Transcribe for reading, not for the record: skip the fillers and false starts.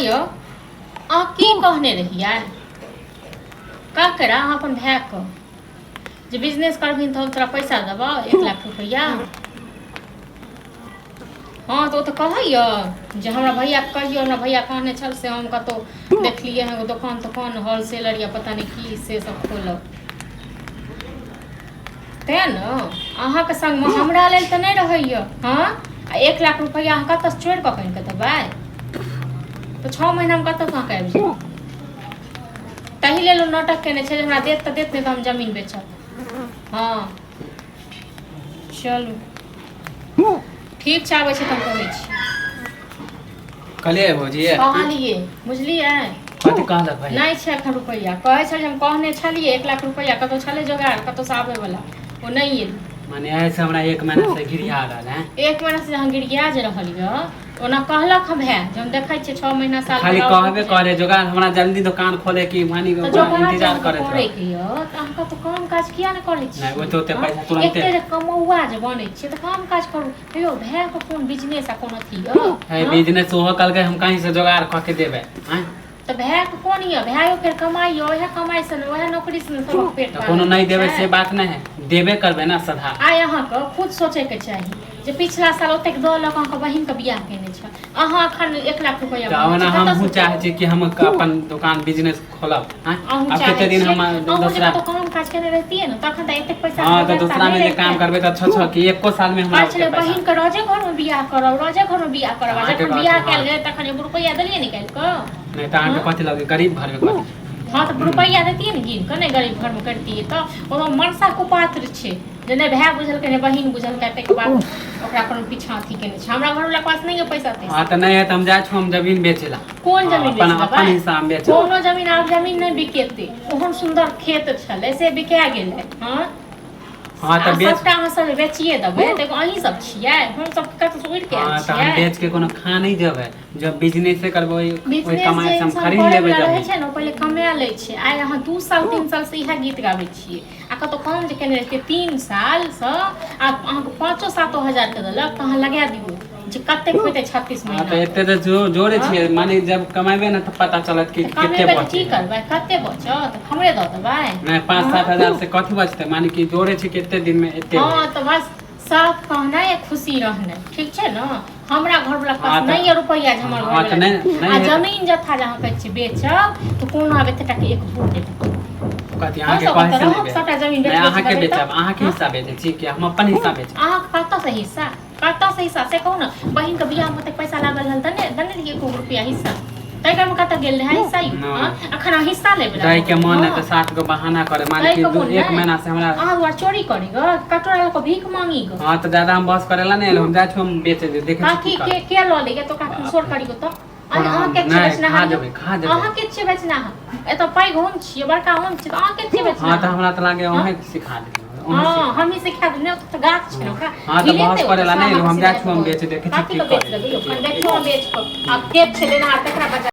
यौ, अहाँ की कहने रहियै ककरा? अहाँ अपन भायके जे बिजनेस करबिही तऽ हम तोरा पैसा देबौ 1 लाख रुपैआ। हँ, तऽ ओ तऽ कहैए जे हमरा भैयाके कहियौ, हमरा भैया कहने छल से हम कतहु देखलियै हँ एगो दोकान तोकान, होलसेलर या पता नहि की, से सब खोलब। तेँ ने अहाँके संगमे हमरा लेल तऽ नहि रहैए। हँ, आ 1 लाख रुपैआ अहाँ कतऽसँ चोरि कऽ कऽ आनि कऽ देबै तऽ 6 महीनामे कतऽसँ अहाँके आबि जायत? ताहि लेल ओ नाटक केने छै जे हमरा देत तऽ देत, नहि तऽ हम जमीन बेचब। हँ, चलू ठीक छै, आबै छै तऽ हम कहै छी। कहलियै भौजी? कहलियै, बुझलियै? कथी कहलक भाई? नहि छै एखन रुपैआ। कहै छल जे हम कहने छलियै 1 लाख रुपैआ कतहु छलै जोगाड़, कतहुसँ आबै वला, ओ नहि एलै। माने ऐसे हमरा एक महीना से गिरिया रहल है। एक महीना से जहाँ गिरिया जे रहल यऽ, ओना कहलक हम भाय जे हम देखै छियै 6 महीना साल। खाली कहबे करे जोगाड़, हमरा जल्दी दुकान खोले की मानी तऽ जोगाड़ इंतजार करैत रह। करे के यऽ तऽ अहाँ कतौ काम काज किया नहि करै छी? नहि, ओते ओते पैसा हँ? तुरन्ते। एते जे कमौआ जे बनै छियै तऽ काम काज करू। हेयौ, भायके कोन बिजनेस आ कोन अथी यऽ? है। हँ? बिजनेस ओहो कहलकै हम कहीं से जोगाड़ कऽ के देबै, आँय? तऽ भायके कोन यऽ? भायो फेर कमाइ यऽ, ओएह कमाइ से ने, ओएह नौकरी से ने सबक पेट तऽ पालल कोनो नहि देबै छै। से बात नहि है, देबे करबै ने सधा। आइ अहाँके खुद सोचैके चाही जे पिछला साल ओतेक दऽ लऽ कऽ अहाँके बहिनके बियाह केने छल, अहाँ अखन 1 लाख रुपैआ तऽ मांगै ओना छी, कतऽसँ हमहूँ चाहै देब? छी कि हम अपन दोकान बिजनेस खोलब, आँय? अहूँ आब चाहै कते दिन छियै हम अहूँ जे दोसरा कतौ काम काज केने रहितियै ने, तखन तऽ एतेक पैसा हँ, तऽ दोसरा मे जे काम करबै तऽ छओ छओ कि एको साल मे हमरा कहै छलै ओते पैसा बहिनके रजे घरमे बियाह करब, रजे घरमे बियाह करब। आ अहाँके जखन कहै बियाह छै, कयल हँ। गेल तखन एगो रुपैआ देलियै निकालि कऽ? नहि तऽ अहाँके हँ? कथी लगे गरीब घरमे कथी? हँ, तऽ रुपैआ देतियै ने गिन कऽ, नहि गरीब घरमे करितियै तऽ ओ मनसा कुपात्र छै जे नहि भाय बुझलकै, नहि बहिन बुझलकै। ताहिके बाद ओकरा कोनो पीछाँ अथी केने छै। हमरा घरवला पास नहि यऽ पैसा तैसा। हँ, तऽ नहि है तऽ हम जाइ छी हम जमीन बेचै ला। कोन हँ, जमीन अपन बेच अपन देबै? हिस्सा हम बेचब। कोनो जमीन आब जमीन नहि बिकेतै। ओहन सुन्दर खेत छलै से बिका गेलै। हँ। हँ, आ तऽ बेच सबटा अहाँ सब बेचिए देबै तऽ एगो अहीं सब छियै, हम सब कतऽसँ उड़ि के आयल हँ, तऽ हम छियै? बेच के कोनो खा नहि जेबै। जब बिजनेसे करबै ओहि ओहि बिजनेस कमाइ जे से हम इंसान खरीद करे लेबै वला रहै जमीन। छै ने, ओ पहिले कमा लै छै। आइ अहाँ 2 साल 3 साल से इएह गीत गाबै छियै आ कतौ काम जे केने रहितियै 3 सालसँ, आ अहाँके 5-7 हजारके देलक तऽ अहाँ लगा दियौ जे कतेक होइतै 36 हँ, तऽ महीना। एते तऽ जोड़े हँ? छियै, माने जब कमेबै ने तऽ पता चलत कि तऽ कते कमेबै तऽ बचै की है। करबै? कते बचत? हमरे दऽ देबै? नहि, पाँच हँ 7 हजार से कथी बचतै? माने कि जोड़े छै कते दिन मे एते हँ होय। तऽ बस साफ कहनाइ आ खुशी रहनाइ, ठीक छै ने? हमरा घरवला के हँ पास तऽ नहि यऽ रुपैआ जे हमर हँ तऽ घरवला नहि आ नहि है। जमीन जथा जे अहाँ कहै छियै बेचब तऽ कोनो आब एते टाके एक भूर नहि देत। कथी अहाँके हमसभ कहै कतऽ से नहि रहब? बेच सभटा जमीन नहि बेच बेच अहाँके देबै तऽ बेचब, अहाँके हँ हिस्सा बेचै छी कि हम अपन हिस्सा बेचब? अहाँके कतऽसँ हिस्सा, कतऽसँ हिस्सा से कहू ने। बहिनके बियाहमे ओतेक पैसा लागल रहल तऽ नहि देने रहियै एको रुपैआ हिस्सा? ताहि बेरमे कतऽ गेल रहै हिस्सा यौ? नहि। हँ, अखन अहाँ हिस्सा लेबै दै के लए मन है हँ तऽ सात गो बहाना करे, माने कि दैके दू मोन एक नहि महीना से हमरा अहाँ दुआरे चोरी करी गऽ, कटोरा लऽ कऽ भीख मांगी गऽ? हँ, तऽ ज्यादा हम बस करेला नहि एलहुँ। हम जाइ छी हम बेचे दे, देखै छी की कथी के करब। के लऽ लैया तऽ ओकरा बाप शोर रे। करियौ तऽ कोनो अहाँ हम के छियै नहि खा बेचनाहार यौ? जेबै, खा जेबै। अहाँ के छियै बेचनाहार? एतऽ पैघ हम छियै, बड़का हम छियै, तऽ अहाँ के छियै हँ, तऽ बेचनाहार? हमरा तऽ लागे हँ अहें सिखा देलियै, अहें हँ सिखा हमही सिखा देब? नहि, ओतऽ तऽ गाछ छै ने, हँ ओकरा हँ, तऽ हिलेतै बहस ओतऽ करेला से नहि एलहुँ अहाँके हम। जाइ सीधा छी हम बेच, देखै छी कथी की के बेच करै देबै यौ? देखियौ। देखियौ, बेच कऽ आब के छै लेनहार तकरा बचा।